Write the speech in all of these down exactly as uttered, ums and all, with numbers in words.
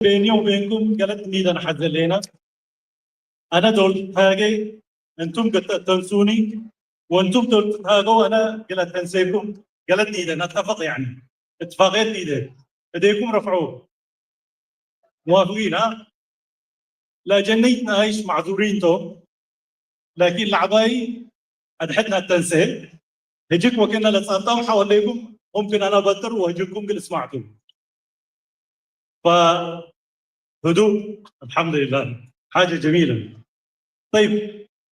ቤኒ ወቤንኩም ገለድ ኒደን ሐዘ ሌና። አነ ዶል ትትሃጌ እንቱም ገለድ ተንሱኒ፣ ወእንቱም ዶል ትትሃገው አነ ገለድ ተንሴኩም ገለድ ኒደን። ነተፈቅ ያኒ እትፋቅየት ኒደ። እዴኩም ረፍዑ። ሙዋፍቂን አ? ለጀነይት ነአይሽ ማዕዙሪን ቶም፣ ላኪን ለዐባይ አድሐድ ናተንሴ። ህጅክ ወክእነ ለጸብጣም ሐወሌኩም ሙምክን አነ በጥር ወህጅኩም ግል እስማዕቱ። ፈህዱእ አልሐምዱሊላህ ሓጀ ጀሚለ። ጠይብ፣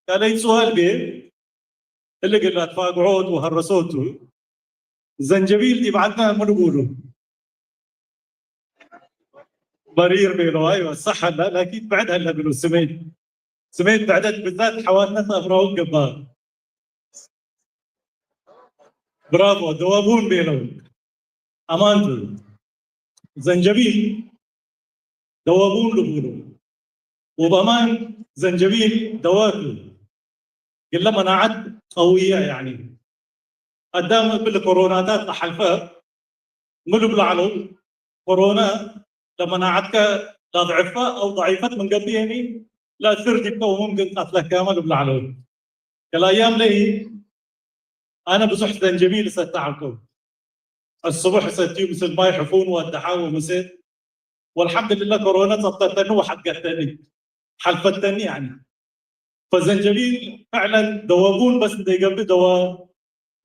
ካልአይት ሱኣል ቤ እሊ እግል አትፋግዖት ወሀረሶቱ፣ ዘንጀቢል ዲብ ዐድነ ምን እቡሉ? መሪር ቤለው። አይወ፣ ሰሕ ሀለ፣ ላኪን ብዕድ ሀለ ብሉ። ስሜት፣ ስሜት ብዕደት ብዛት ሐዋትነ ተአፍራሁ ገብአ። ብራቮ፣ ደወቡን ቤለው። አማንቱ። ዘንጀቢል ደወቡን ልቡሉ። ወበአማን ዘንጀቢል ደወቱ። ግለ መናዐት ቀውየ፣ ያኒ አዳም እብል ኮሮናታት ለሐልፈ ምን ልብሎ ዐለው? ኮሮና ለመናዐትከ ለአድዕፈ አው ደዒፈት ምን ገብእ፣ ያኒ ለአስር ዲብከ ወሙምክን ቀትለካመ ልብሎ ዐለው። ከለአያም ለይ አነ ብዙሕ ዘንጀቢል እሰተ ዐልኩ። አስቡሕ እሰትዩ ምስል ማይ ሕፉን ወአደሓ ወምሴ። ወአልሐምዱሊላህ ኮሮና ጸብጠተኒ ወሐድገተኒ፣ ሐልፈተኒ ያኒ። ፈዘንጀቢል ፍዕለን ደወቡን በስ እንዴ ገብእ ደዋ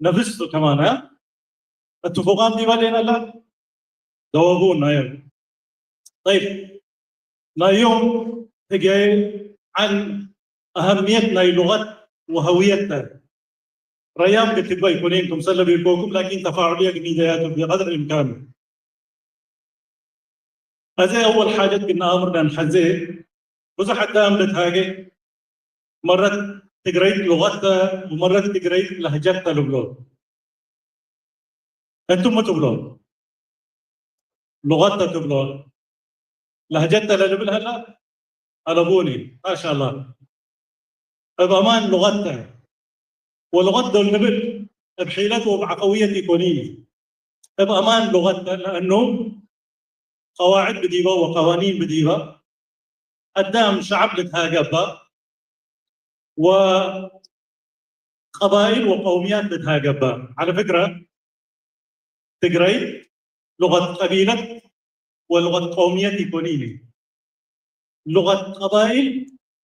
ነፍስ ቱ ከማን፣ አ? እትፉቃን ዲበ ሌነ ላ? ደወቡን፣ አየ። ጠይብ፣ ናይ ዮም ህጌ ዐን አሀምየት ናይ ሉቀት ወሀውየት ተ። ረያም ክትግበ ኢኮኔን ክምሰለ ቤልኮኩም፣ ላኪን ተፋዑልየ ግኒደያቱ ብቀድር ኢምካኑ። አዜ አወል ሓጀት ግና አምር ለንሐዜ፣ ብዙሕ አዳም ልትሃጌ፣ መረት ትግረይት ሉቀት ተ ወመረት ትግረይት ለህጀት ተ ልብሎ። እንቱ ሚ ትብሎ? ሉቀት ተ ትብሎ። ለህጀት ተ ለልብል ሀላ አለቡኒ። ማሻአላህ። እብ አማን ሉቀት ተ። ወሉቀት ዶል ንብል እብ ሒለት ወእብ ዐፈውየት ኢኮኒኒ። እብ አማን ሉቀት ተ፣ ለአኑ ቀዋዕድ ብዲበ ወቀዋኒን ብዲበ፣ አዳም ሸዐብ ልትሃገበ ወቀባይል ወቀውምያት ልትሃገበ። ዐለ ፍክረ፣ ትግረይት ሉቀት ቀቢለት ወሉቀት ቀውምየት ኢኮኒኒ። ሉቀት ቀባይል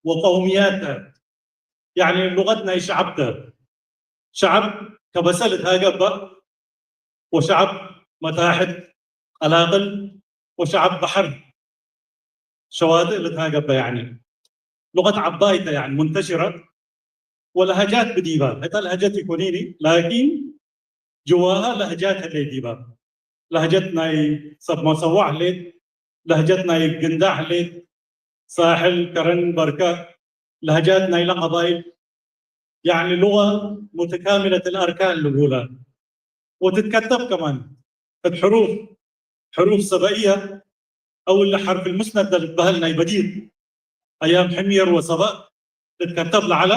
ወቀውምያት ተ። ያኒ ሉቀት ናይ ሸዐብ ተ። ሸዐብ ከበሰ ልትሃገበ ወሸዐብ መታሕት ቀላቅል ወሸዐብ በሐር ሸዋጥእ ልትሃገበ። ያኒ ሉቀት ዐባይ ተ፣ ያኒ ሙንተሽረ ወለሀጃት ብዲበ። ህተ ለሀጀት ኢኮኒኒ፣ ላኪን ጅዋሃ ለህጃት ህሌት ዲበ። ለህጀት ናይ ሰብ መሰዋዕ ህሌት፣ ለህጀት ናይ ግንዳዕ ህሌት፣ ሳሕል፣ ከረን፣ በርከ፣ ለህጃት ናይለ ቀባይል፣ ያዕኒ ሉገ ሙትካሚለት አልአርካን ልቡለ። ወትትከተብ ከማን እት ሕሩፍ፣ ሕሩፍ ሰበእየ፣ አው እለ ሐርፍ ልሙስነድ ለልትበህል ናይ በዲር፣ አያም ሕምየር ወሰበእ ልትከተብ ለዐለ፣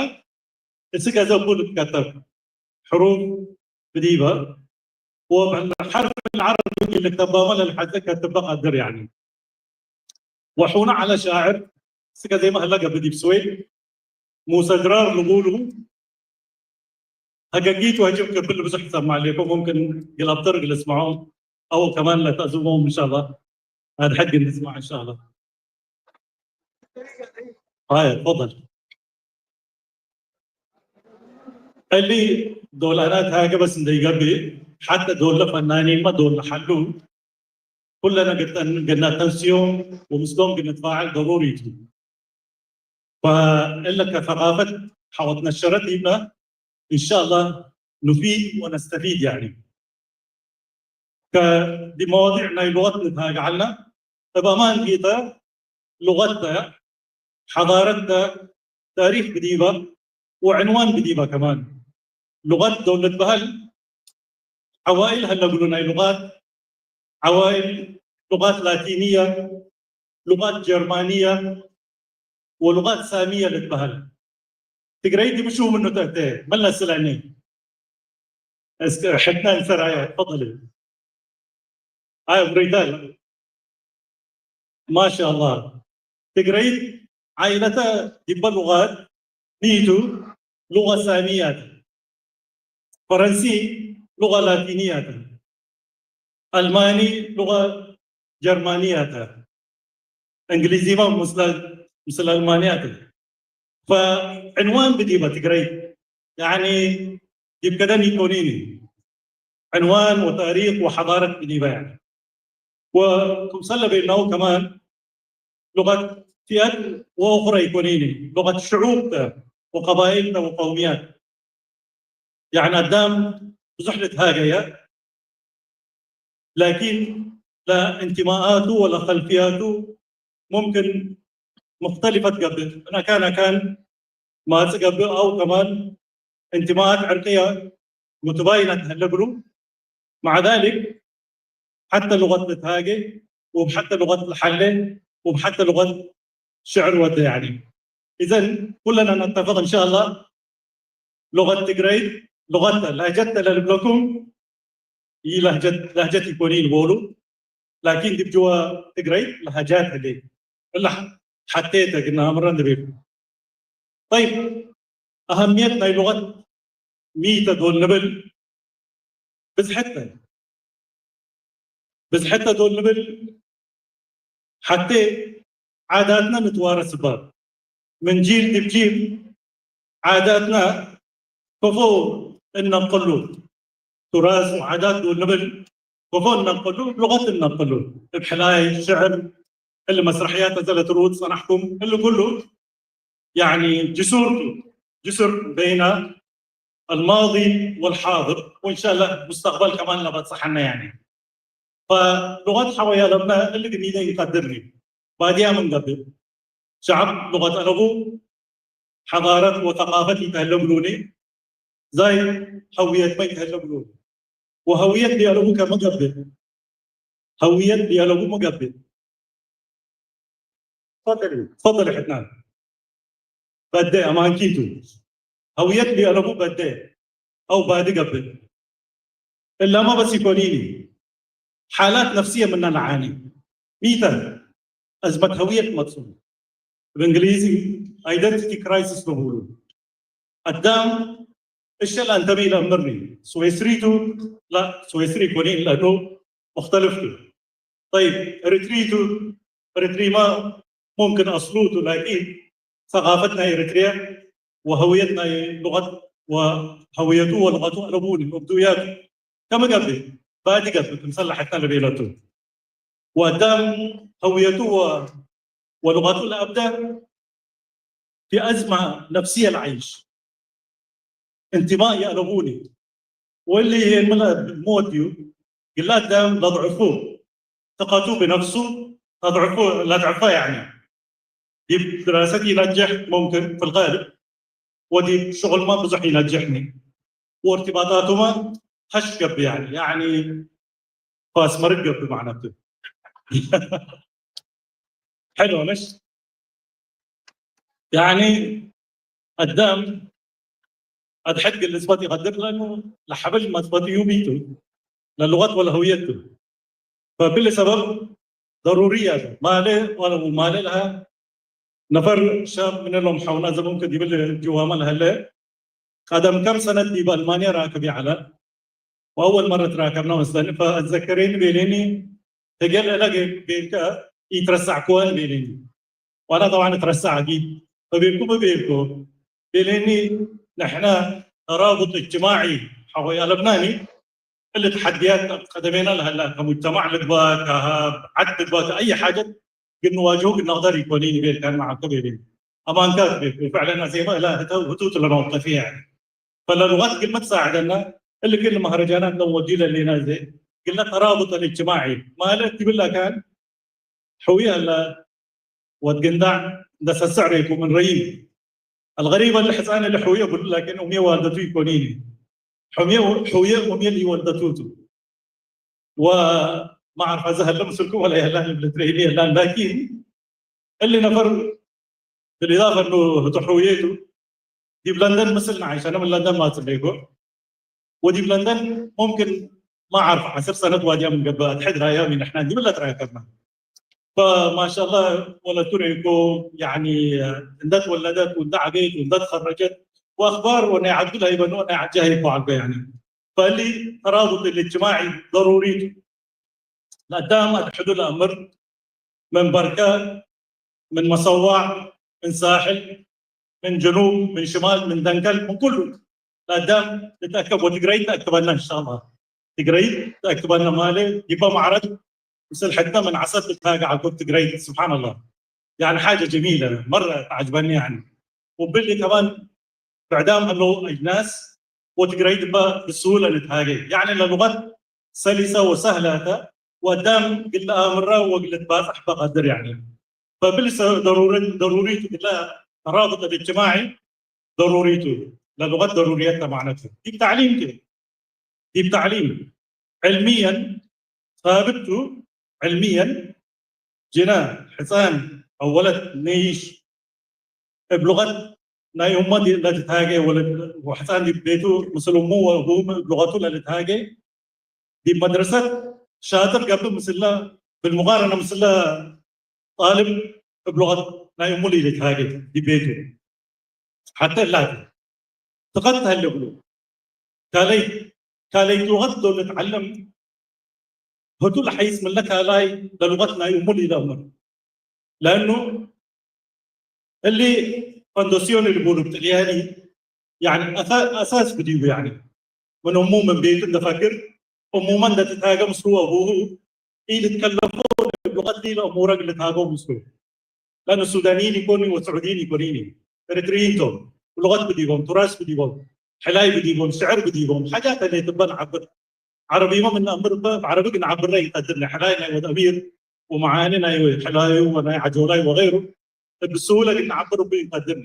እስክ አዜ እቡ ልትከተብ ሕሩፍ ብዲበ፣ ወሐርፍ ልዐረቢ ልክተባመ ለልሐዜ ከትበ ቀድር፣ ያኒ። ወሑነ ዐለ ሻዕር፣ እስክ አዜመ ህለ ገብእ ዲብ ስዌድ፣ ሙሰ ድራር ልቡሉ፣ ሀገጊት ወህጅም ክብል ብዙሕ ትሰማዕ ሌኮ፣ ሙምክን እግል አብጠር እግል እስመዖም አው ከማን ለተአዝሞም እንሻአላህ። አድሐግ እንስማዕ እንሻአላህ። ሃየ፣ ተፈደል። እሊ ዶል አነ እትሃገ በስ እንዴ ኢገብእ፣ ሐተ ዶል ፈናኒንመ ዶል ሐሉ፣ ኩለነ ግድ ነአተንስዮም ወምስሎም ግድ ንትፋዐል ደሩሪ ቱ። ፈእለ ከሰቃፈት ሐወት ነሸረት ኢብነ፣ እንሻአላህ ኑፊድ ወነስተፊድ፣ ያኒ። ከዲብ መዋዲዕ ናይ ሉቀት ንትሃጌ ዐልነ፣ እብ አማን ጊጠ ሉቀት ተ፣ ሐዳረት ተ፣ ታሪክ ብዲበ ወዕንዋን ብዲበ ከማን። ሉቀት ዶል ልትበሀል ዐዋይል ሀለ እግሉ፣ ናይ ሉቃት ዐዋይል፣ ሉቃት ላቲንየ፣ ሉቃት ጀርማንየ ወሉቃት ሳምየ ልትበሀል። ትግረይ ዲብ ሹ ምኑ ተአቴ? መለስ ለኒ። እስክ ሕድና እንሰራየ፣ ተፈደል። አይ፣ ብሪታል። ማሻአላህ። ትግረይት ዓይለተ ዲበ ሉጋት ኒቱ ሉገ ሳሚያተ፣ ፈረንሲ ሉገ ላቲንያተ፣ አልማኒ ሉገ ጀርማንያተ፣ እንግሊዚመ ምስለ፣ ምስለ አልማንያተ። ፈዕንዋን ብዲበ ትግረይት፣ ያኒ ዲብ ከደን ኢኮኒኒ። ዕንዋን ወታሪክ ወሐዳረት ብዲበ፣ ያኒ። ወክምሰለ ቤልናሁ ከማን ሉቀት ፊአት ወኡኽረ ኢኮኒኒ፣ ሉቀት ሽዑብ ተ ወቀባይል ተ ወቀውምያት። ያኒ አዳም ብዙሕ ልትሃገየ፣ ላኪን ለእንትማአቱ ወለከልፍያቱ ሙምክን ሙክተሊፈት ገብእ። ምን አካን አካን ማጽእ ገብእ አው ከማን እንትማአት ዕርቅየ ሙትባይነት ህለ እግሉ። መዕ ዛሊክ ሐተ ሉቀት ልትሃጌ ወሐተ ሉቀት ለሐሌ ወሐተ ሉቀት ሽዕር ወደ፣ ያኒ። ኢዘን ኩለና ነተፍቅ እንሻአላህ ሉቀት ትግረይት ሉቀት ተ ለህጀት ተ ለልብለኩም ኢለህጀት፣ ለህጀት ኢኮኒ ልቦሉ፣ ላኪን ዲብ ጅወ ትግረይት ለሀጃት ህሌ። እለ ሐቴ ተ ግና አምረ እንዴ ቤልኩ። ጠይብ፣ አሀምየት ናይ ሉቀት ሚ ተ ዶል ንብል፣ ብዝሐት ተ። ብዝሐት ተ ዶል ንብል፣ ሐቴ ዓዳትነ ንትዋረስ እባ። ምን ጂል ዲብ ጂል ዓዳትነ ከፎ እነቅሉ፣ ቱራስ ወዓዳት ዶል ንብል፣ ከፎ እነቅሉ፣ ሉቀት እነቅሉ። እብ ሕላይ፣ ሽዕር፣ እሊ መስረሕያት አዘ ለትርኡ ጸናሕኩም፣ እሊ ኩሉ ያኒ ጅሱር ቱ፣ ጅሱር በይነ አልማዲ ወልሓድር፣ ወእንሻአላህ ሙስተቅበል ከማን ለበጽሐነ ያኒ። ፈሉቀት ሐወያ ለብነ እሊ ግኒደ ኢቀድርኒ፣ ባድያ ምን ገብእ፣ ሸዐብ ሉቀት አለቡ ሐዳረት ወተቃፈት ኢተህለ ብሉኒ፣ ዛይ ሀውየትመ ኢተህለ ብሉኒ። ወሀውየት ዲአለቡ ከመ ገብእ፣ ሀውየት ዲአለቡ መ ገብእ። ተፈደል፣ ተፈደል ሕትናን። በደ አማንኪቱ። ሀውየት ዲአለቡ በደ አው ባዲ ገብእ። እላመ በስ ኢኮኒኒ፣ ሓላት ነፍስየ ምነ ለዓኒ። ሚ ተ? አዝመት ሀውየት መጽኡ። እብ እንግሊዚ አይደንቲቲ ክራይሲስ ልቡሉ። አዳም እሸ ለአንተሚ ለአምርኒ፣ ስዌስሪ ቱ? ላ፣ ስዌስሪ ኢኮኒኒ ለአኑ ሙክተልፍ ቱ። ጠይብ፣ ኤሪትሪ ቱ? ኤሪትሪመ ሙምክን አስሉ ቱ፣ ላኪን ሰቃፈት ናይ ኤሪትርየ ወሀውየት ናይ ሉቀት ወሀውየቱ ወሉቀቱ አለቡኒ ወብዱያቱ። ከመ ገብእ፣ ባዲ ገብእ፣ ክምሰል ለሐትነ ለቤለቱ። ወአዳም ሀውየቱ ወ-፣ ወሉቀቱ ለአብደ ፊ አዝመ ነፍስየ ለዐይሽ። እንቲማእ ይአለቡኒ። ወእሊ ህዬ ምን ሞት ዩ፣ ግለ አዳም ለአድዕፉ፣ ትቀቱ ብነፍሱ ተድዕፉ፣ ለአድዕፈ ያኒ። ዲብ ድራሰት ኢነጅሕ ሙምክን ፊልጋልብ፣ ወዲብ ሽቁልመ ብዙሕ ኢነጅሕኒ። ወእርትባጣቱመ ሀሽ ገብእ ያኒ፣ ያኒ ፋስ መርግ ገብእ ማዕነቱ። ሐሎ፣ ለሽ? ያኒ አዳም አድሐድ እግል ልጽበጥ ኢቀድር፣ ለአኑ ለሐብል መጽበጥዩ ቢቱ፣ ለሉቀት ወለህውየት ቱ። ፈብሊ ሰበብ ደሩርየ ቱ። ማሌ ወለ-፣ ማሌ ለሀ ነፈር ሻብ ምን እሎም ሐውና ዘመንከ ዲብል ጅዋመ ለሀለ፣ ቀደም ከም ሰነት ዲብ አልማንያ ራክብ ይዐለ፣ ወአወል መረ ትራከብነ መስለኒ፣ ፈአትዘከሬኒ ቤሌኒ፣ ህጌል እለ ቤልከ ኢትረሳዕክወን ቤሌኒ። ዋና ጠብዓን እትረሳዕ አኪድ፣ ፈቤልኩ ሚ ቤልኮ ቤሌኒ፣ ንሕነ ተራቡጥ እጅትማዒ ሐቆ አለብናኒ፣ እሊ ተሐድያት ቀደሜና ለሀላ፣ ከሙጅተማዕ ልግበእ፣ ከዐድ ልግበእ፣ ከአይ ሓጀት እግል ንዋጅሁ እግል ነቅደር ኢኮኒኒ ቤልካን መዓልከ ቤሌኒ። አማንካት ቤልኩ፣ ፈዕለን አዜመ እለ ህተ-፣ ህቱት ለመውቀፊ ያኒ። ፈለሉቀት እግል መትሳዕደነ፣ እሊ ክል መህረጃናት ለንወድዩ ለሌና ዘ፣ እግልነ ተራቡጥ አልእጅትማዒ ማለት ዲብለ አካን ሕውየ ህለ ወድ ግንዳዕ እንደ ሰሰዕ ሬኩ ምን ረይም። አልገሪብ እሊ ሕጻን እሊ ሕውየ ብሉ፣ ላኪን ኡምየ ዋልደቱ ኢኮኒኒ። ሕምየ፣ ሕውየ ኡምየ ኢወልደቱ ቱ። ወመ አዕርፍ አዘ ሀለ ምስልኩም ወላ የህላን እብ ልትረኤኒ የህላን፣ ላኪን እሊ ነፈር ብልኢዳፈ እኑ ህቱ ሕውየቱ ዲብ ለንደን ምስልነ ዐይሽ፣ አነ ምን ለንደን ማጽእ ሌኮ። ወዲብ ለንደን ሙምክን መ አዕርፍ ዐስር ሰነት ዋድያ ምን ገብእ አድሕድ ራያሚ ንሕና ዲብለ ትራከብና። ፈማሻአላህ ወለቱ ርኢኮ፣ ያኒ እንደ ትወለደት ወእንደ ዐቤት ወእንደ ትኸረጀት ወአኽባር ወናይ ዐዱ ለሀይበኖ ናይ ዐጃይብ ወዐልበ ያኒ። ፈእሊ ተራቡጥ እልእጅትማዒ ደሩሪ ቱ። ለአዳም አድሕዱ ለአምር ምን በርከ፣ ምን መሰዋዕ፣ ምን ሳሕል፣ ምን ጅኑብ፣ ምን ሽማል፣ ምን ደንከል፣ ምን ኩሉ ለአዳም ልትአከብ ወትግረይት ተአክበነ እንሻአላህ። ትግረይት ተአክበነ ማለ ዲበ መዕረድ ምስል ሕድነ ምን ዐሰብ ልትሃጌ ዐልኮ ትግረይት። ስብሓንላህ። ያኒ ሓጀ ጀሚለ መረ ተዐጅበኒ ያኒ። ወብሊ ከማን ብዕዳም ሀለው አጅናስ ወትግረይት እበ ብስሁለ ልትሃጌ። ያኒ ለሉቀት ሰሊሰ ወሰህለ ተ፣ ወአዳም እግል ለአምረ ወእግል ልትባጸሕ እበ ቀድር ያኒ። ፈብሊ ሰ-፣ ደሩሪ፣ ደሩሪ ቱ እግለ ተራቡጥ እልእጅትማዒ ደሩሪ ቱ፣ ለሉቀት ደሩርየት ተ ማዕነቱ። ዲብ ተዕሊም ኬ፣ ዲብ ተዕሊም ዕልምየን ሳብት ቱ፣ ዕልምየን ጅነ ሕጻን አው ወለት ነይሽ እብ ሉቀት ናይ እመ ዲ-፣ ለትትሃጌ ወለ-፣ ወሕጻን ዲብ ቤቱ ምስል እሙ ወእቡ እብ ሉቀቱ ለልትሃጌ፣ ዲብ መድረሰት ሻጥር ገብእ ምስለ፣ ብልሙቃረነ ምስለ ጣልብ እብ ሉቀት ናይ እሙ ለኢልትሃጌ ዲብ ቤቱ ሐተ እላተ ትቀት ሀለ እግሉ። ካለይ፣ ካለይት ሉቀት ዶል ልትዐለም ህቱ ለሐይስ ምለ ካላይ ለሉቀት ናይ እሙ ለኢለአምር። ለእኑ እሊ ፈንዶሲዮን ልቡሉ ብጥልያኒ፣ ያኒ አሳ-፣ አሳስ ብዲቡ፣ ያኒ ምን እሙ ምን ቤቱ እንደ ፈግር፣ እሙመ እንደ ትትሃገ ምስሉ ወአቡሁ ኢልትከለፎ፣ ሉቀት ዲብ እሙረ እግል ልትሃገው ምስሉ። ለእኑ ሱዳንይን ኢኮኒ ወስዑድይን ኢኮኒኒ፣ ኤሪትርይን ቶም። ሉቀት ብዲቦም፣ ቱራስ ብዲቦም፣ ሕላይ ብዲቦም፣ ሽዕር ብዲቦም፣ ሓጃት ህሌት እበ ነዓብር። ዐረቢመ ምን ነአምር እበ፣ እብ ዐረቢ እግል ነዓብረ ኢንቀድርነ። ሕላይ ናይ ወድ አሚር ወመዓኒ ናይ ሕላዩ ወናይ ዐጆላይ ወገይሩ እብ ስሁለ እግል ነዓብር እቡ ኢንቀድርኒ።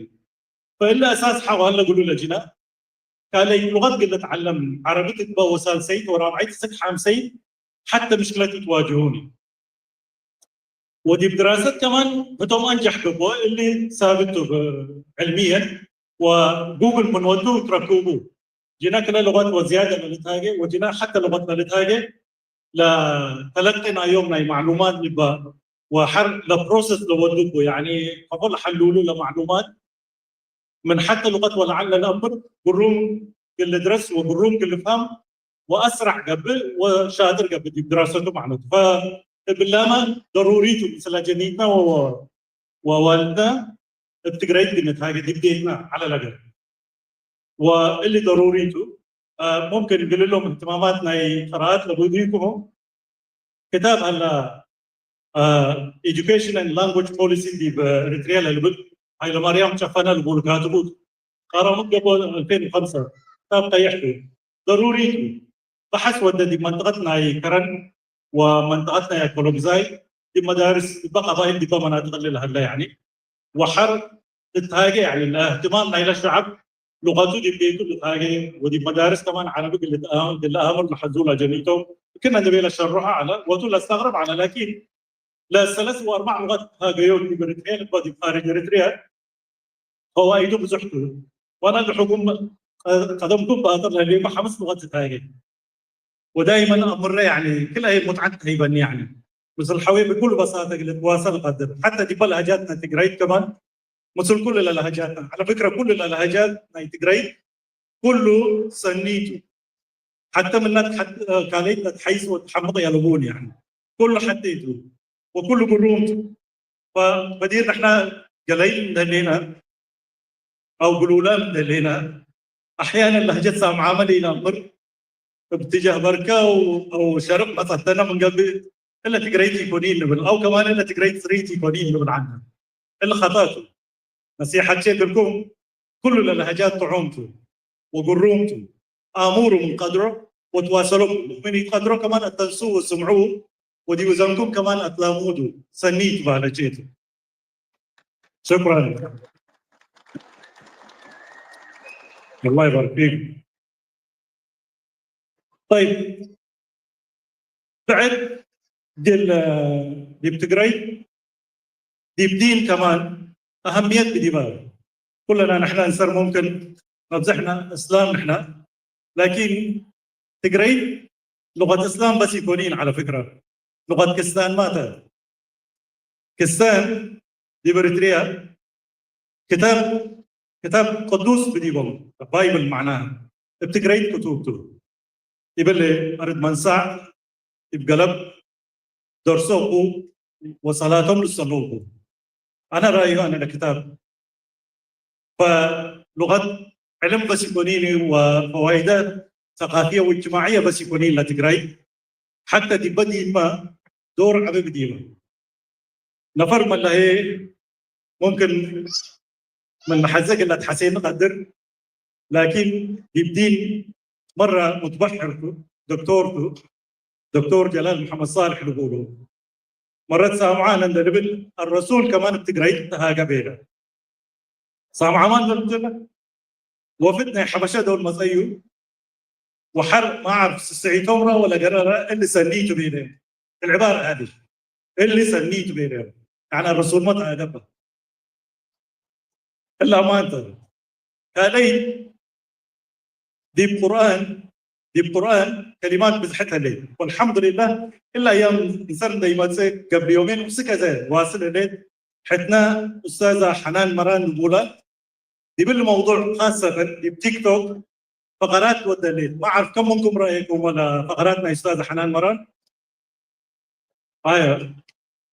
ፈእሊ አሳስ ሐዋለ እግሉ ለጅነ፣ ካለይት ሉቀት እግል ልትዐለም ዐረቢት እበ ወሳልሰይት ወራብዐይት እስክ ሓምሰይት ሐተ ምሽክለት ኢትዋጅሁኒ። ወዲብ ድራሰት ከማን ህቶም አንጀሕ ገብኦ፣ እሊ ሳብት ቱ ዕልምየን ወጉግል ምን ወዱ ትረክቡ። ጅነ ክለ ሉቀት ወዝያደ ለልትሃጌ ወጅነ ሐተ ሉቀት ለልትሃጌ ለተለቂ ናዮም ናይ ማዕሉማት ልበ ወሐር ለፕሮሰስ ለወዱ ቡ፣ ያኒ ከፎ ለሐሉሉ ለማዕሉማት ምን ሐተ ሉቀት ወለዐል ለልአምር ግሩም እግል ልድረስ ወግሩም እግል ልፍሀም ወአስራዕ ገብእ ወሻጥር ገብእ ዲብ ድራሰቱ ማዕነቱ። ፈእብላመ ደሩሪ ቱ ምስለ ጀኒትነ ወ-፣ ወዋልድነ እብ ትግረይት እግል ንትሃጌ ዲብ ቤትነ ዐለ ለገር። ወእሊ ደሩሪ ቱ። አ፣ ሙምክን እግል እሎም እህትማማት ናይ ቅራአት ለብዕዱ ይኩኑ። ክታብ ሀላ፣ አ፣ Education and Language Policy ዲብ ኤሪትርያ ለልብል ሀይለማርያም ጨፈነ ልቡል ካትቡ ቱ። ቀረሙ ገቦ አልፌን ወሐምሰ። ክታብ ቀይሕ ቱ። ደሩሪ ቱ። በሐስ ወደ ዲብ መንጠቀት ናይ ከረን ወመንጠቀት ናይ አኮሎግዛይ ዲብ መዳርስ ዲበ ቀባይል ዲበ መናጥቅ እሊ ለሀለ ያኒ ወሐር ትትሃጌ፣ ያኒ ለእህትማም ናይለ ሸዐብ ሉቀቱ ዲብ ቤቱ ልትሃጌ ወዲብ መዳርስ ከማን ዐረቢ እግል ልትአ-፣ እግል ለአምር ለሐዙ ለጀኒቶም እክነ እንዴ ቤለ ሸርሖ ዐለ ወቱ ለስተግረብ ዐለ። ላኪን ለሰለስ ወአርበዕ ሉቀት ትሃገዮ ዲብ ኤሪትርያ ልባ ዲብ ካርጅ ኤሪትርያ ፈዋኢዱ ብዙሕ ቱ። ወአነ ለሕኩም ቀደምኩም ባጥር ለህሌመ ሐምስ ሉቀት ትትሃጌ። ወዳይመን አምረ፣ ያኒ፣ ክል አይ ሙትዐት ተህይበኒ፣ ያኒ፣ ምስል ሐዌ ብኩል በሳጠ እግል ልትዋሰል ቀድር። ሐተ ዲበ ለሀጃትነ ትግራይት ከማን፣ ምስል ኩል ለለሀጃትነ። ዐለ ፍክረ፣ ኩል ለለሀጃት ናይ ትግራይት ኩሉ ሰኒ ቱ። ሐተ ምነ ተሐ-፣ ካልአይት ለትሐይስ ወትሐምቅ ያለቡን፣ ያኒ፣ ኩሉ ሐቴ ቱ። ወኩሉ ግሩም ቱ። ፈበዲር ንሕነ ገለይል እንደ ህሌነ፣ አው ግሉላም እንደ ህሌነ፣ አሕያነን ለህጀት ሳምዓመ ለኢነአምር፣ እብ ትጃህ በርከ አው፣ አው ሸርቅ መጸተነ ምን ገብእ፣ እለ ትግረይት ኢኮኒን ንብል፣ አው ከማን እለ ትግረይት ጽሪት ኢኮኒን ንብል ዐልነ። እሊ ኸጠእ ቱ። ነሲሐቼ እግልኩም፣ ኩሉ ለለሀጃት ጥዑም ቱ ወግሩም ቱ። አሙሩ ምን ቀድሮ ወትዋሰሎ፣ ምን ኢትቀድሮ ከማን አተንሱ ወስምዑ፣ ወዲብ እዘንኩም ከማን አትላሙዱ። ሰኒ ኢትባለቼ ቱ። ሸኩራን። አላህ ይባርክ ፊኩም። ጠይብ፣ ብዕድ ድል ዲብ ትግራይ ዲብ ዲን ከማን አሀምየት ብዲበ። ኩለና ንሕነ እንሰር ሙምክን መብዝሕና እስላም ንሕነ፣ ላኪን ትግረይ ሉቀት እስላም በስ ኢኮኒን ዐለ ፍክረ፣ ሉቀት ክስታን ማተ። ክስታን ዲብ ኤሪትርያ ክታብ፣ ክታብ ቅዱስ ብዲቦም፣ ባይብል መዕናህ፣ እብ ትግረይት ክቱብ ቱ። እብሊ አርድ መንሳዕ እብ ገለብ ደርሶ እቡ ወሰላቶም ልሰሎ እቡ። አነ ረአዩ አነ ለክታብ ፈሉቀት ዕልም በስ ኢኮኒኒ ወፈዋይደ ሰቃፍየ ወእጅትማዕየ በስ ኢኮኒን ለትግራይ፣ ሐተ ዲበ ዲንመ ዶር ዐቢ ብዲመ። ነፈር መላሄ ሙምክን ምን መሐዘግ እለ ተሐሴኒ ቀድር፣ ላኪን ዲብ ዲን መረ ሙትበሕር ቱ፣ ዶክቶር ቱ፣ ዶክቶር ጀላል መሐመድ ሳልሕ ልቡሉ። መረት ሳምዓን እንደ ልብል፣ አረሱል ከማን እብ ትግራይ ተሃገ ቤለ። ሳምዓማን ለልትለ ወፍድ ናይ ሐበሸ ዶል መጸዩ፣ ወሐር ማዕርፍ ስስዒቶም ረ ወለ ገረረ እሊ ሰኒቱ ቤለ። العبارة هذه እሊ ሰኒቱ ቤለ። ያዕኒ አረሱል መት አገበ። እላ ማንተ ካልአይ ዲብ ቁርአን፣ ዲብ ቁርአን ከሊማት ብዝሐት ህሌት። ወአልሐምዱሊላህ፣ እላ አያም እንሰር እንደ ይመጽእ ገብእ ዮሜን ውስከዘ ዋስል ህሌት። ሕትነ ኡስታዛ ሐናን መራን ንቡላ፣ ዲብል መውዱዕ ካሰተን ዲብ ቲክቶክ ፈቀራት ወደሌት። ማ ዓርፍ ከም ምንኩም ረአይኩም ወለ ፈቀራት ናይ ኡስታዝ ሐናን መራን? አየ፣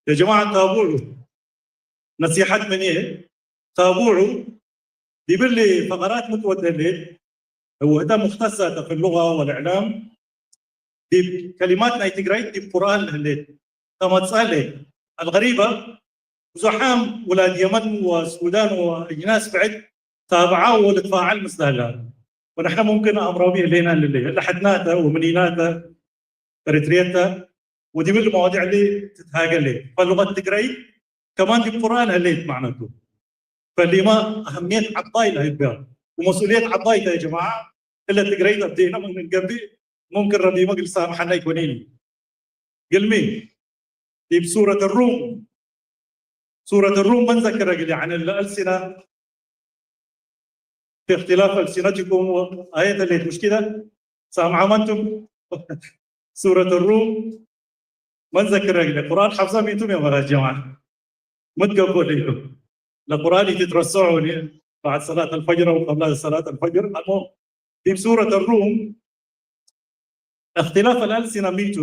ያ ጀማዐ ታቡዑ፣ ነሲሐት ምንዬ፣ ታቡዑ ዲብሊ ፈቀራት ምትወደሌት፣ ወህደ ሙክተሰ ተ ፊ ሉገ ወልእዕላም፣ ዲብ ከሊማት ናይ ትግራይት ዲብ ቁርአን ለህሌት ተመጽአሌ። አልገሪበ፣ ብዙሓም ውላድ የመን ወሱዳን ወአጅናስ ብዕድ ታብዓ ወልትፋዐል ምስለ ህላ። ወነሕነ ሙምክን አምራዊ ህሌና ልሌ፣ እለ ሐትናተ ወምኒናተ ኤሪትርየተ ወዲብል መዋዲዕ እሊ ትትሃገሌ። ፈሉቀት ትግራይት ከማን ዲብ ቁርአን ህሌት ማዕነቱ። ፈሊመ አህምየት ዐባይ ለህበ ወመስኡልየት ዐባይ ተ ጀማዐ። እለ ትግረይት አብዴነ ምን እንገብእ፣ ሙምክን ረቢመ እግል ሳምሐነ ኢኮኒኒ። ግልሚ ዲብ ሱረት ሩም፣ ሱረት ሩም መን ዘክረ እግል፣ ያዕኒ ለአልሲነ في اختلاف ألسنتكم አየት ሌት ሙሽኪለ ሳምዓም አንቱም። ሱረት ሩም መን ዘክረ እግለ ቁርአን ሐፍዘ ሚቱም ያ መራጅ ጀማዓ ምትገቦ ለይኩም ለቁርአን ኢትትረሰዑኒ بعد صلاة الفجر أو قبل صلاة الفجر። አልሙም ዲብ ሱረት ሩም እክትላፍ አልአልሲነ ሚቱ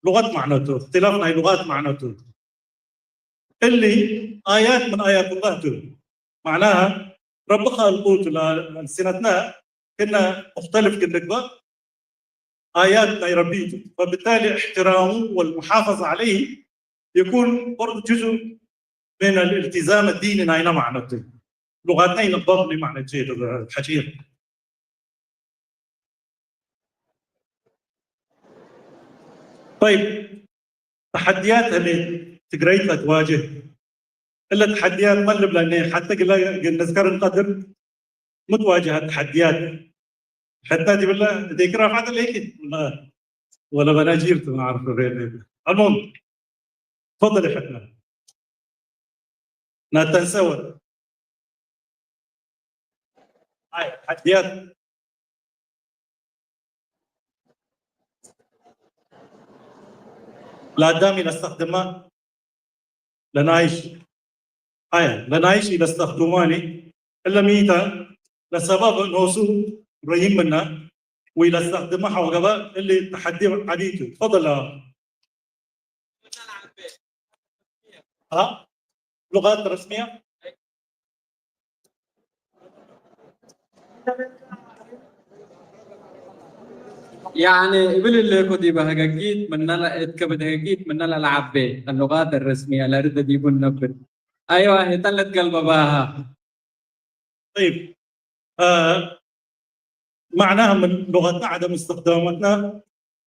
ሉቀት ማዕነቱ፣ እክትላፍ ናይ ሉቃት ማዕነቱ። እሊ አያት ምን አያቱላህ ቱ። ማዕናሃ ረቢ ካልቁቱ ለአልሲነትና ክና ሙክተልፍ ክል ልግበእ አያት ናይ ረቢ ቱ። ፈብታሊ እሕትራሙ ወልሙሓፈዘ ዐለይህ የኩን በርዱ ጅዙእ ምን አልእልትዛም አዲኒ ናይና ማዕነቱ። ሉቃትና ኢንቅበል ማዕነት ሐጪር። ጠይብ፣ ተሐድያት ህሌት ትግረይት ለትዋጅህ። እለ ተሐድያት መን ልብለኒ? ሐተ ግለ እግል ንዝከር እንቀድር፣ ምትዋጅህ ተሐድያት። ሐተ ዲብለ እዴክ ራፍዐት ለይኪ ወለ በናጂር ቱ፣ ማ አዕርፍ። አልሙም፣ ተፈደል ሐትነ። ናተንሰወ። አይ፣ ተሐድያት ለአዳም ኢለስተክድማ ለናይሽ፣ አይ፣ ለናይሽ ኢለስተክዱማኒ፣ እለ ሚተ ለሰበብ ኖሱ ረይም ምነ ወኢለስተክድማ ሐው ገብአ፣ እሊ ተሐዲ ዐቢ ቱ። ተፈደል። አ? ሉቃት ረስምየ? ያኒ እብል እልኩ ዲበ ህገጊት ምነ ለ-፣ እት ከብድ ህገጊት ምነ ለለዐቤ አሉቃት አረስምየ ለርደ ዲቡ ነብር። አይዋ፣ ህተ ለትገልበባሃ። ጠይብ፣ አ፣ መዕናህ ምን ሉቀትና ዐደም እስትክዳመትና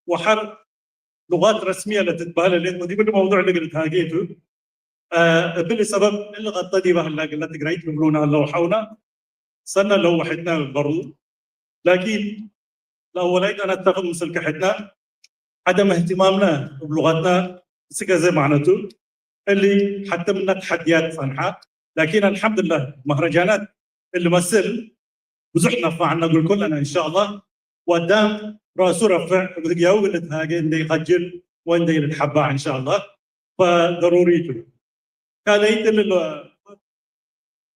ወሐር ሉቃት ረስምየ ለትትበህል ህሌት ወዲብ እሊ መውዱዕ እግል ትሃጌ ቱ። አ፣ እብሊ ሰበብ እሊ ቀጠ ዲበ ህላ እግለ ትግራይት ልብሉነ ሀለው ሐውነ ሰነ ለወሐድነ በሩ። ላኪን ለአወላይት አነ እተፍቅ ምስልከ ሕድነ ዐደም እህትማምነ እብ ሉቀትነ እስክ አዜ ማዕነቱ እሊ ሐቴ ምነ ተሐድያት ጸንሐ። ላኪን አልሐምዱሊላህ መህረጃናት እሊ መስል ብዙሕ ነፋዐነ እግል ኩልነ እንሻአላህ። ወአዳም ረአሱ ረፍዕ እብ ህግያሁ እግል ልትሃጌ እንዴ ኢከጅል ወእንዴ ኢልትሐባዕ እንሻአላህ። ፈደሩሪ ቱ። ካልአይት እሊ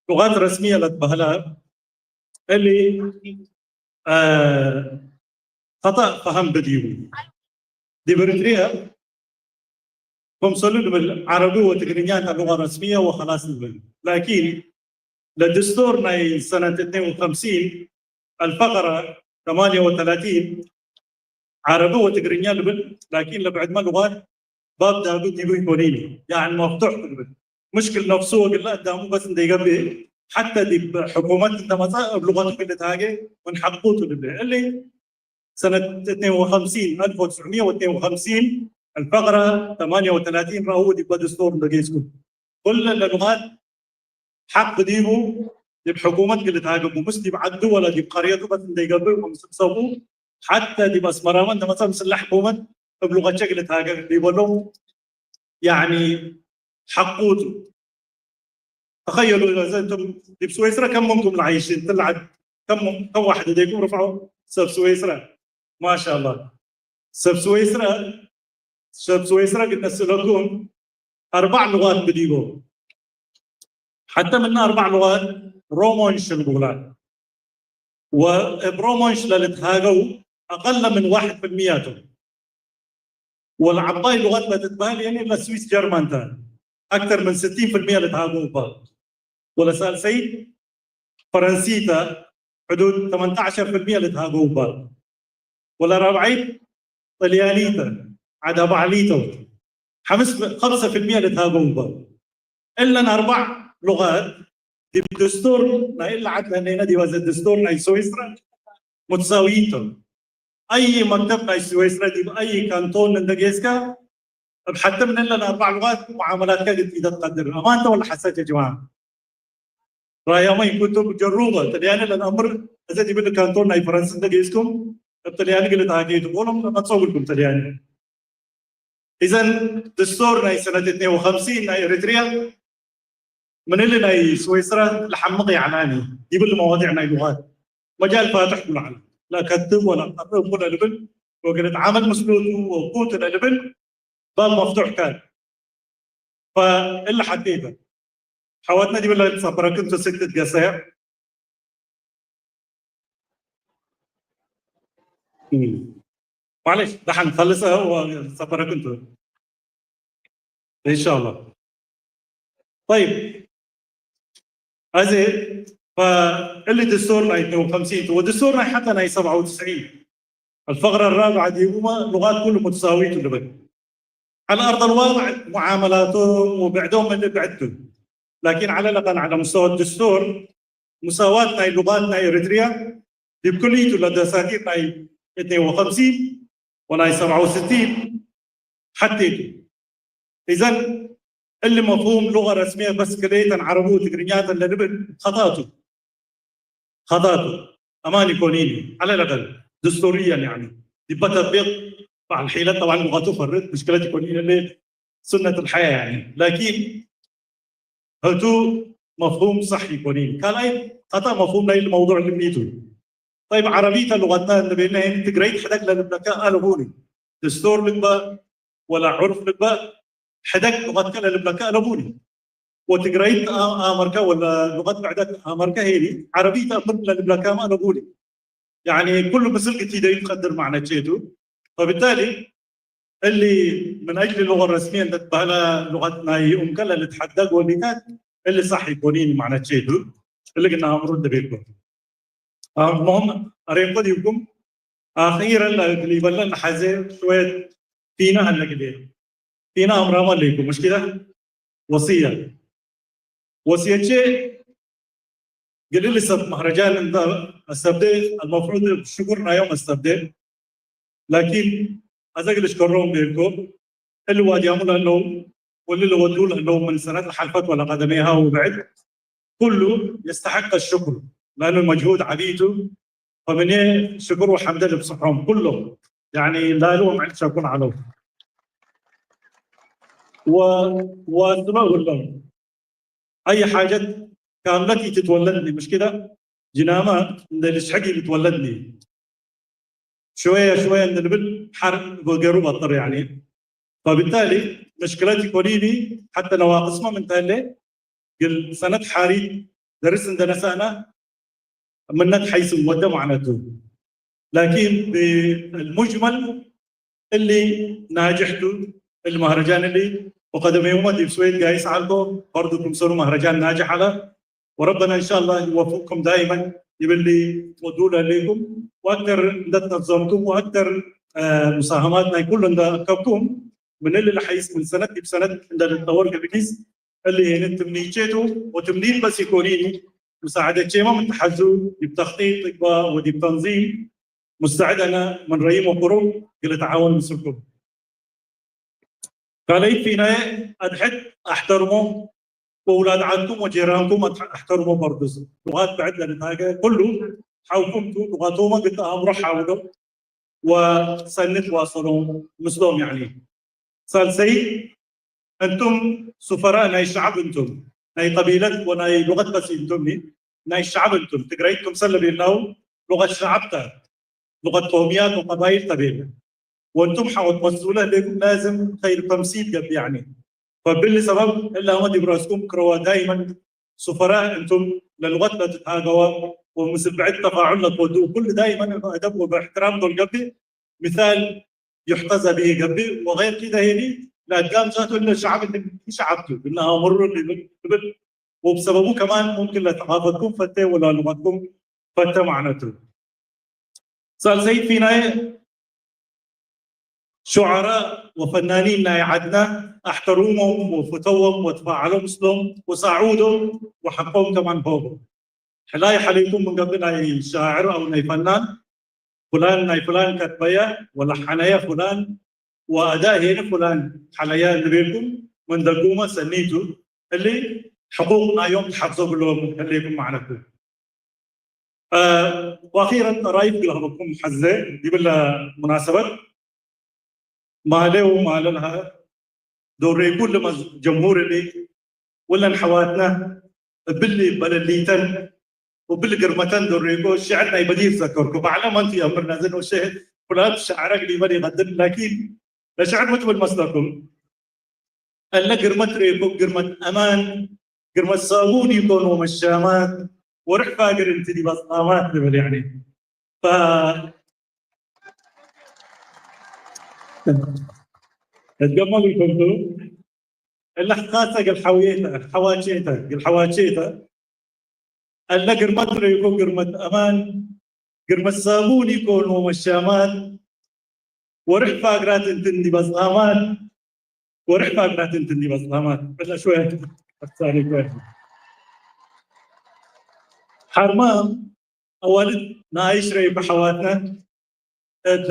ሉጋት ረስምየ ለትበህለ እሊ፣ አ፣ ኸጠእ ፈሀም ብዲቡ። ዲብ ኤሪትርየ ክምሰሉ ልብል ዐረቢ ወትግርኛ እተ ሉገ ረስምየ ወኸላስ ልብል። ላኪን ለድስቱር ናይ ሰነት እትኔን ወኸምሲን አልፈቀረ ተማንየ ወተላቲን ዐረቢ ወትግርኛ ልብል፣ ላኪን ለብዕድመ ሉጋት ባብ ዳግም ዲቡ ኢኮኒኒ፣ ያዕኒ መፍቱሕ ልብል። ሙሽክል ነፍሱ ወግለ አዳሙ በስ እንዴ ገብእ፣ ሐተ ዲብ ሕኩመት እንተ መጽአ እብ ሉቀቱ እግል ልትሃጌ ምን ሐቁ ቱ ልብል። እሊ ሰነት እትኔን ወኸምሲን፣ አልፍ ወትስዕምየ ወትኔን ወኸምሲን፣ አልፈቅረ ተማንየ ወተላቲን ረአው ዲበ ድስቱር እንዴ ጌስኩ። ኩለ ለሉጋት ሐቅ ዲቡ ዲብ ሕኩመት እግል ልትሃገቡ፣ ምስ ዲብ ዐዱ ወላ ዲብ ቀርየቱ በስ እንዴ ገብእ ወምስል ሰቡ፣ ሐተ ዲብ አስመራመ እንተ መጽአ ምስለ ሕኩመት እብ ሉቀቼ እግል ልትሃገ ዲበሎም፣ ያዕኒ ሐቁ ቱ። ተኸየሉ፣ እዘ እንቱም ዲብ ስዌስረ ከም ምንኩም ለዓይሽ፣ እንት ለዐድ ከም፣ ከም ዋሕድ እዴኩም ርፍዖ፣ ሰብ ስዌስረ። ማሻአላህ። ሰብ ስዌስረ፣ ሰብ ስዌስረ እግል ነስእለኩም፣ አርበዕ ሉጋት ብዲቦ። ሐተ ምን አርበዕ ሉጋት ሮሞንሽ ልቡላ። ወእብ ሮሞንሽ ለልትሃገው አቀለ ምን ዋሕድ ፊልምየ ቶም። ወለዐባይ ሉቀት ለትትበህል የኒ ለስዊስ ጀርመን ተ፣ አክተር ምን ስቲን ፊልምየ ልትሃገው እባ። ወለሳልሰይት ፈረንሲተ፣ ሕዱድ ተመንተ ዐሸር ፊልምየ ልትሃገው እባ። ወለራብዓይት ጥልያኒተ፣ ዐድ አባዕሊተው፣ ሐምስ፣ ሐምሰ ፊልምየ ልትሃገው እባ። እለን አርበዕ ሉቀት ዲብ ድስቱር ናይ እለ ዐድ ለህሌነ ዲብ አዜ ድስቱር ናይ ስዊስረ ሙትሳውይን ቶም። አይ መክተብ ናይ ስዊስረ ዲብ አይ ካንቶን እንደ ጌስከ፣ እብ ሐተ ምን እለን አርበዕ ሉቀት መዓመላትከ እግል ቲደ ትቀድር። አማንተ ወለ ሐሰት ያ ጀማዐ? ራያመ ኢንኩቱም ጀሩበ ጥልያኒ ለነአምር፣ እዘ ዲብ እሊ ካንቶን ናይ ፈረንስ እንተ ጌስኩም፣ እብ ጥልያኒ እግል ልትሃጌ ቱ፣ ሆሎም ለመጽኦ እግልኩም ጥልያኒ። ኢዘን ድስቶር ናይ ሰነት እትኔ ወኸምሲን ናይ ኤሪትርያ ምን እሊ ናይ ስዊስረ ለሐምቅ የዐላኒ፣ ዲብ እሊ መዋዲዕ ናይ ሉጋት መጃል ፋትሕ ቱ ለዐለ። ለከትብ ወለቀርእ እቡ ለልብል ወእግል እትዓመል ምስሉ ቱ ወእቡ ቱ ለልብል ባብ መፍቱሕ ካን። ፈእሊ ሐቴተ ሐወትነ ዲብለ ልትጸበረክን ቱ ስክ ትትገሰየ። እም። ማለሽ፣ ደሐን ፈልሰ ወጸበረክን ቱ። ኢንሻአላህ። ጠይብ። አዜ፣ ፈእሊ ድስቶር ናይ እትኔ ወኸምሲን ቱ፣ ወድስቶር ናይ ሐተ ናይ ሰብዐ ወትስዒን። الفقرة الرابعة ዲቡመ ሉጋት ኩሉ ሙትሳዊት ልብል። ዐለ አርድ አልዋቅዕ ሙዓመላቶም ወብዕዶም እሊ ብዕድ ቱ። ላኪን ዐለ ለአቀል ዐለ ሙስተወ ድስቶር ሙሳዋት ናይ ሉጋት ናይ ኤሪትርያ ዲብ ክልኢቱ ለደሳቲር ናይ እትኔ ወኸምሲን ወናይ ሰብዐ ወስቲን ሐቴ ቱ። ኢዘን እሊ መፍሁም ሉገ ረስምየ በስ ክልኤተን ዐረቢ ወትግርኛተን ለልብል ኸጣእ ቱ። ኸጣእ ቱ። አማን ኢኮኒኒ፣ ዐለ ለአቀል ድስቱርየን፣ ያኒ፣ ዲበ ተጥቢቅ በዐል ሒለት ጠብዐን ሉቀቱ ፈርድ ምሽክለት ኢኮኒኒ፣ እሊ ሱነት አልሐያ፣ ያኒ። ላኪን ህቱ መፍሁም ሰሕ ኢኮኒኒ። ካልኣይ ኸጣእ መፍሁም ናይ እሊ መውዱዕ እሊ ሚ ቱ? ጠይብ፣ ዐረቢተ ሉቀትነ እንዴ ቤልነ ህኒ ትግረይት ሕደግ ለልብለከ አለቡኒ። ድስቱር ልግበእ ወላ ዑርፍ ልግበእ፣ ሕደግ ሉቀትከ ለልብለከ አለቡኒ። ወትግረይት አ-፣ አመርከ ወለ ሉቀት ብዕደት አመርከ ሄሊ፣ ዐረቢት አምር ለልብለካመ አለቡኒ። ያኒ ኩሉ ምስል ግቲደዩ ትቀድር ማዕነቼቱ። ፈብታሊ እሊ ምን አጅሊ ሉቀ ረስምየ እንተ ትበህለ ሉቀት ናይ ኡምከ ለልትሐደግ ወሊታት እሊ ሰሕ ኢኮኒኒ ማዕነቼቱ። እሊ ግና አምሩ እንዴ ቤልኮ። አልሙሁም አሬኮ ዲብኩም አኺረን ለእግል ኢበለን ለሐዜ ሽወየት ፊነ ሀለ ግሌ። ፊነ አምራመ ለይኩ ሙሽኪለ ወስየ። ወስየቼ ግል እሊ ሰብ መህረጃን እንተ አስተብዴ አልመፍሩድ እብ ሽኩር ናዮም አስተብዴ። ላኪን አዘ እግል እሽከሮም ቤልኮ እሊ ዋድያሙ ለህለው ወእሊ ለወዱ ለህለው ምን ሰነት ለሐልፈት ወለቀደሜሃ ወብዕድ ኩሉ የስተሐቅ አሽኩር ለአኑ መጅሁድ ዐቢ ቱ። ፈምኔ ሽኩር ወሐምደ ልብጽሖም ኩሎም፣ ያኒ ላሊ ወምዕል ሸኩር ዐለው። ወ-፣ ወአስበ እግሎም አይ ሓጀት ካምለት ኢትትወለድኒ፣ ምሽኪለ ጅናመ እንዴ ልስሕግ ኢልትወለድኒ። ሽወየ ሽወየ እንዴ ልብል ሐር ገሩ በጥር፣ ያኒ ፈብታሊ መሽክለት ኢኮኒሚ ሐተ ነዋቅስመ ምን ተህሌ፣ እግል ሰነት ሓሪት ደርስ እንደ ነሳእነ፣ ምነት ሐይስ ወደ ማዕነቱ። ላኪን ብልሙጅመል እሊ ናጅሕ ቱ፣ እሊ መህረጃን እሊ ወቀደም የውመ ዲብ ስዌድ ጋይስ ዐልኮ፣ በርዱ ክምሰሉ መህረጃን ናጅሕ ዐለ። ወረበና እንሻአላህ ይወፍቅኩም ዳይመን ይብል ሊ ወዱለ ሌኩም ወአክተር እንደ ትነዘምኩም ወአክተር፣ አ፣ ሙሳሀማት ናይ ኩሉ እንደ አከብኩም ምን እሊ ለሐይስ ምን ሰነት ዲብ ሰነት እንደ ልትጠወር ገብእ ጊስ እሊ ሄነ ትምኒቼቱ ወትምኒት በስ ኢኮኒኒ፣ ምሳዕደቼመ ምን ተሐዙ ዲብ ተክጢጥ እግባ ወዲብ ተንዚም ሙስተዕድ አነ ምን ረይም ወቁሩብ እግል እትዓወን ምስልኩም። ካልአይት ፊናዬ አድሕድ አሕተርሞ፣ ወውላድ ዐድኩም ወጄራንኩም አት-፣ አሕተርሞ በርዱስ። ሉጋት ብዕድ ለልትሃገ ኩሉ ሐውኩም ቱ፣ ሉጋቶመ እግል ተአምሮ ሓውሎ ወሰኒ ትዋሰሎ ምስሎም። ያኒ ሳልሰይ፣ እንቱም ሱፈራእ ናይ ሸዐብ እንቱም፣ ናይ ቀቢለት ወናይ ሉቀት በስ እንቱምኒ፣ ናይ ሸዐብ እንቱም። ትግረይት ክምሰል ለቤልናሁ ሉቀት ሸዐብ ተ፣ ሉቀት ቆምያት ወቀባይል ተ ቤለ። ወእንቱም ሐቆ መስኡለ ህሌኩም ላዝም ኸይር ተምሲል ገብእ፣ ያኒ። ፈብሊ ሰበብ እላመ ዲብ ረአስኩም ክረዋ ዳይመን ሱፈራእ እንቱም ለሉቀት ለትትሃገዋ ወምስል ብዕድ ተፋዑል ለትወድኡ ኩሉ ዳይመን እብ አደብ ወብእሕትራም ዶል ገብእ ምሳል ዩሕተዘ ብሂ ገብእ ወገይር ኪደ ሄሊ ለአዳም ዛቱ እለ ሸዐብ እሊ ሸዐብ ቱ እነ አምሩ እሊ ልብል ወብሰበቡ ከማን ሙምክን ለተቃፈትኩም ፈቴ ወላሉቀትኩም ፈተ ማዕነቱ። ሳልሰይት ፊናዬ ሹዓራእ ወፈናኒን ናይ ዐድነ አሕተሩሞም ወፍተዎም ወትፋዐሎ ምስሎም ወሳዑዶም ወሐቆም ከማን ሆቦም። ሕላይ ሐሌኩም ምን ገብእ ናይ ሻዕር አው ናይ ፈናን ፍላን ናይ ፍላን ከትበየ ወለሐነየ ፍላን ወአዳእ ሄነ ፍላን ሐለየ እንቤልኩም ምን ደጉመ ሰኒ ቱ፣ እሊ ሕቁቅ ናዮም ተሐፍዞ ብሎም ህሌኩም ማዕነቱ። አ፣ ወአኺረን ጠራይፍ እግል ሀበኩም ሐዜ ዲብለ ሙናሰበት ማሌ ወማለ ለሀ ዶሬኩ ለመዝ-፣ ጀምሁር እሊ ወለን ሐዋትነ እብሊ በለሊተን ወእብሊ ግርመተን ዶሬኮ ሽዕር ናይ በዲር ዘከርኩ። በዐለ መንቱ የአምር ናዘን ወሸህ ፍላን ሸዕረ እግል ኢበል ኢቀድር፣ ላኪን ለሽዕር ምን ትብል መስለኩም? እለ ግርመት ሬኮ ግርመት አማን፣ ግርመት ሳቡን ኢኮን ወመሻማት፣ ወርሕ ፋግር እንቲ ዲብ አጽማማት ልብል፣ ያኒ። ፈ-፣ እትገመ እግልኩም ቱ፣ እለ ካሰ እግል ሐውዬተ፣ ሐዋቼተ፣ እግል ሐዋቼተ፣ እለ ግርመት ሬኮ ግርመት አማን፣ ግርመት ሳቡን ኢኮን ወመሻማት፣ ወርሕ ፋግራት እንትን ዲብ አጽማማት፣ ወርሕ ፋግራት እንትን ዲብ አጽማማት። በለ ሽወየ አክታሪ ሽወየ። ሐርማም አዋልድ ነአይሽ ረይብ ሐዋትነ እት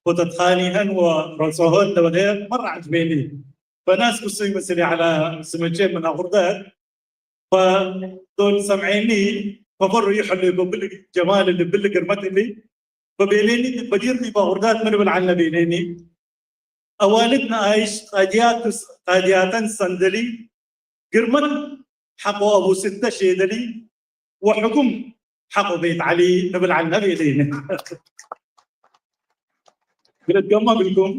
ኮተት ኻኒሀን ወረሶሆን ለበለየ መረ ዐጅቤኒ። ፈናስ ክሱይ ምስል ዐለ ስመቼ ምን አቁርደት ፈዶል ሰምዔኒ ፈፈሩ ይሐሉ እብ እሊ ጀማል እሊ እብ እሊ ግርመት እሊ ፈቤሌኒ፣ በዲር ዲብ አቁርዳት ምን እብል ዐልነ ቤሌኒ። አዋልድ ነአይሽ ቃድያት-፣ ቃድያተን ሰንደሊ፣ ግርመት ሐቆ አቡ ስተ ሼደሊ ወሕኩም ሐቆ ቤት ዐሊ እብል ዐልነ ቤሌኒ። ግለት ገማ እግልኩም።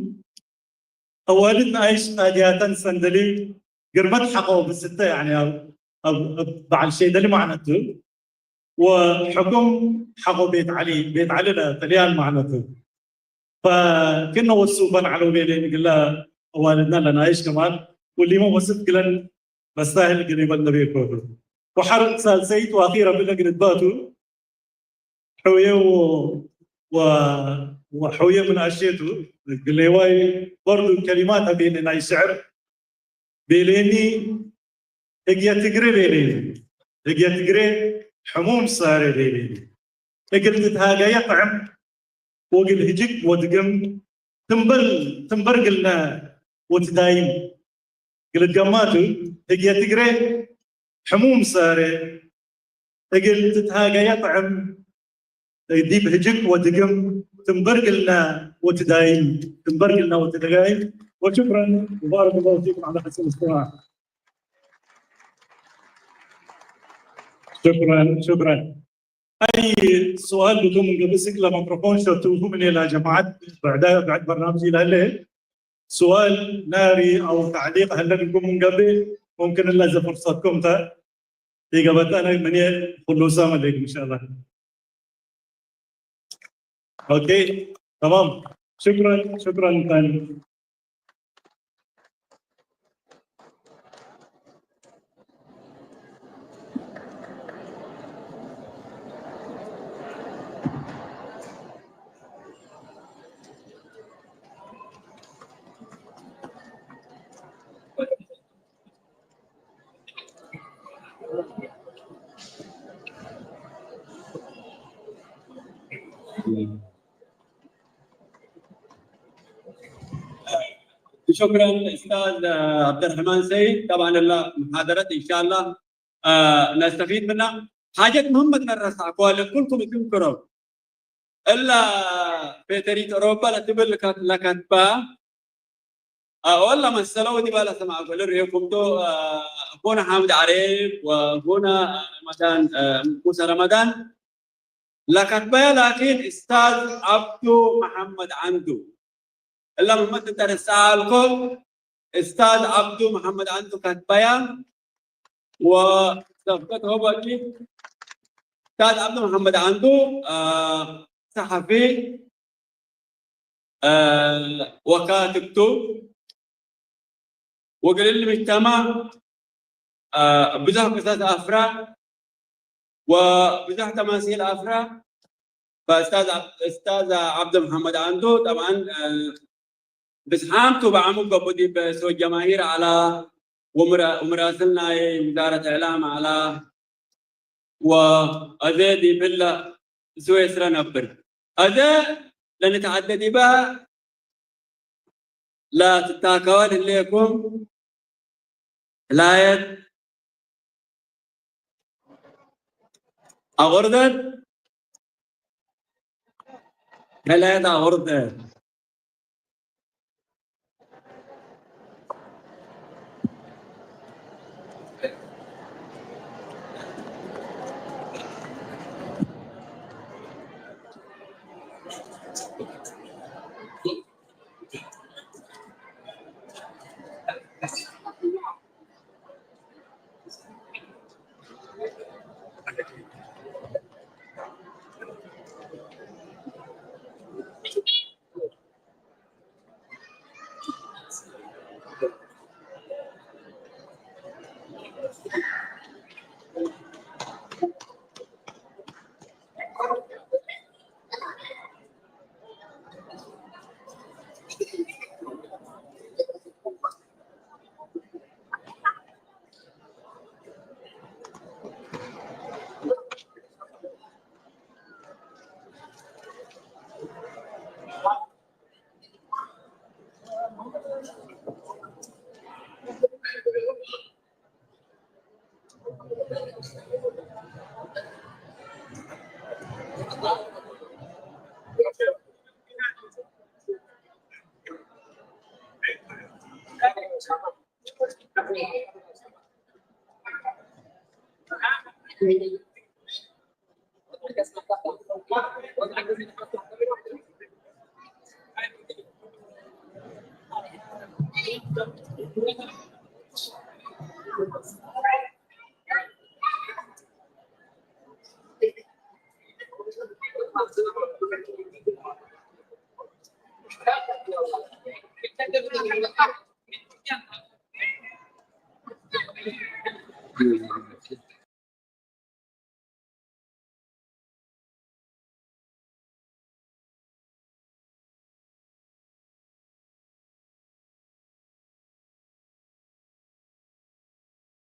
አዋልድ ነአይሽ ቃድያተን ሰንደሊ፣ ግርመት ሐቆ ብስተ፣ ያኒ፣ አብ፣ አብ፣ አብ በዐል ሼደሊ ማዕነቱ፣ ወሕኩም ሐቆ ቤት ዐሊ፣ ቤት ዐሊ ለጥልያን ማዕነቱ። ፈክነ ወሱፈን ዐለው ቤሌኒ እግለ አዋልድነ ለነአይሽ ከማን፣ ወሊመ ወስፍ ግለን ለስታህል እግል ኢበል ነቤኮ። ወሐር ሳልሰይት ወአኺር እብለ እግል እትባቱ፣ ሑዬ ወ-፣ ወ-፣ ወሑዬ ምን አሼቱ፣ ግሌዋይ በርዱ ከሊማት አቤነ ናይ ሽዕር ቤሌኒ፣ ህግየ ትግሬ ቤሌኒ፣ ህግየ ትግሬ ሕሙም ሳሬ ቤሌኒ፣ እግል ትትሃገየ ጥዕም ወእግል ህጅክ ወድግም ትንበር፣ ትንበር እግልነ ወትዳይም። እግል ትገማቱ ህግየ ትግሬ ሕሙም ሳሬ እግል ትትሃገየ ጥዕም ዲብ ህጅክ ወድግም ትንበር እግልነ ወትዳይም፣ ትንበር እግልነ ወትዳይም። ወሽክረን ወባረከ ላሁ ፊኩም ዐለ ሐሰን እስትማዕ። ሽክረን፣ ሽክረን። አይ ሱአል ብኩም እንገብእ፣ እስክ ለመክሮፎን ሸቱኩም እኔ ለጀማዐት ብዕደ፣ ብዕድ በርናምጅ ኢለህሌ። ሱኣል ናሪ አው ተዕሊቅ ሀለ ምንኩም ምን ገብእ፣ ሙምክን እለ እዘ ፍርሰትኩም ተ ኢገብአት አነ ምንዬ ኩሉ ሰላም ዐለይኩም ኢንሻአላህ። ኦኬ፣ ተማም። ሹክረን፣ ሹክረን። شكرا أستاذ عبد الرحمن سيد. طبعا المحاضرة إن شاء الله نستفيد منها. حاجات مهمة نرسع كوالد كلكم تنكروا. እለ ፌተሪት ኦሮፓ ለትብል ለከትበ፣ አ፣ ወላ መሰለው ዲበ ለሰምዐ እግል ርኤኩም ቱ፣ አ፣ አኮነ ሓምድ ዓሬፍ ወአኮነ ረመዳን፣ አ፣ ሙሰ ረመዳን ለከትበየ፣ ላኪን እስታዝ ዐብዱ መሐመድ ዐንዱ እለ ምመት እንተ ርሰዐ አልኮ፣ እስታዝ ዐብዱ መሐመድ ዐንዱ ከትበያ፣ ወሰፍገት ሆበኪ፣ እስታዝ ዐብዱ መሐመድ ዐንዱ፣ አ፣ ሰሐፊ፣ አ፣ ወካትብ ቱ፣ ወእግል እሊ ምጅተማዕ፣ አ፣ ብዙሕ ቅሰስ አፍራ ወብዙሕ ተማሲል አፍራ። ፈእስታዝ ዐብ-፣ እስታዝ ዐብዱ መሐመድ ዐንዱ ጠብዐን፣ አ፣ ብዝሓም ቱ በዐሙ ገብኡ ዲብ ሶ ጀማሂር ዐላ ወምራ-፣ ወምራስል ናይ ውዛረት እዕላም ዐላ። ወአዜ ዲብ እለ ስዌስረ ነብር። አዜ ለንትዐደ ዲበ ለትታከወ ህሌኩም፣ ህላየት አቁርደት፣ ህላየት አቁርደት።